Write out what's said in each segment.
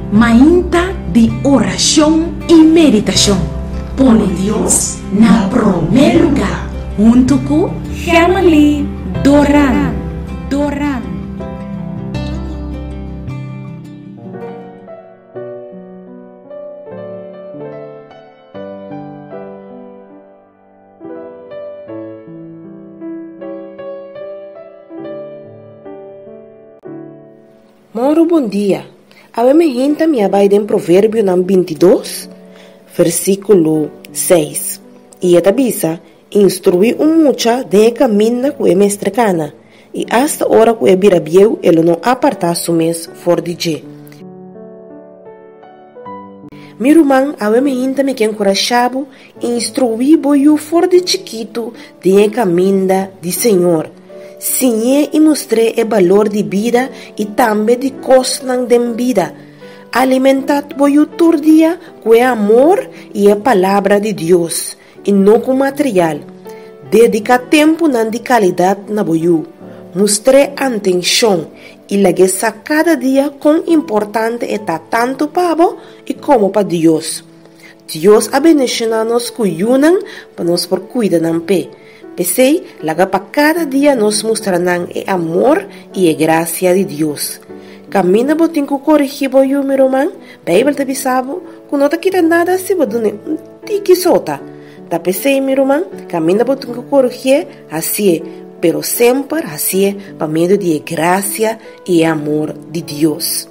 Mainta di orashon i meditashon. Pone Dios na promé lugá huntu ku Gemily Doran. Doran. Moro bon dia. Awe mi hinta mi a bai den Proverbionan bintidos, versíkulo seis, i e ta bisa, Instruí un mucha den e kaminda ku e mester kana, i asta ora ku e bira bieu e lo no apartá su mes for di dje. Mi ruman, awe mi hinta mi ke enkurashá bo Instruí bo yu for di chikitu den e kaminda di Señor. Siñ'é i mustr'é e balor di bida i tambe di kosnan den bida. Alimentá bo yu tur dia ku e amor i e Palabra di Dios, i no ku material. Dediká tempunan di kalidat na bo yu. Mustr'é antenshon i lag'é sa kada dia kon importante e ta tantu pa bo i komo pa Dios. Dios a bendishoná nos ku yunan pa nos por kuida nan p'e. P'esei, laga pa kada dia nos mustra nan e amor i e grasia di Dios. Kaminda bo tin ku korigí bo yu, mi ruman, Beibel ta bisa bo ku no ta kita nada si bo dun'é un tiki sota. Ta p'esei, mi ruman, kaminda bo tin ku korigié, hasié, pero semper hasié pa medio di e grasia i e amor di Dios.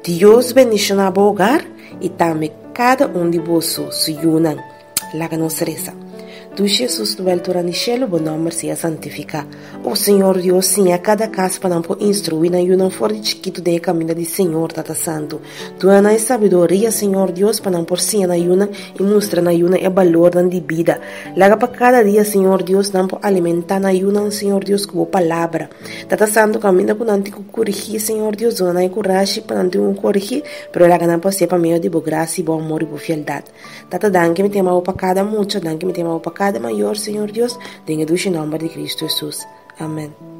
Dios bendishoná bo hogar i tambe kada un di boso su yunan. Laga nos resa. Dushi Hesus nu altura di shelu bo nòmber sea santifiká. O Señor Dios, siña kada kas pa nan por instruí nan yunan for di chikitu den e kaminda di Señor Tata Santu. Duna nan e sabiduria, Señor Dios, pa nan por siña nan yunan i mustra nan yunan e balornan di bida. Laga pa kada dia, Señor Dios, nan por alimentá nan yunan, Señor Dios, ku bo palabra. Tata Santu, kaminda ku nan tin ku korigí, Señor Dios, duna nan e kurashi pa nan tin ku korigí, pero laga nan por hasié pa medio di bo grasia i bo amor i bo fieldat. Tata, danki mi ta yama bo pa kada mucha, danki mi ta yama bo pa kada mayor, Señor Dios, den e dushi nòmber di Kristu Hesus. Amen.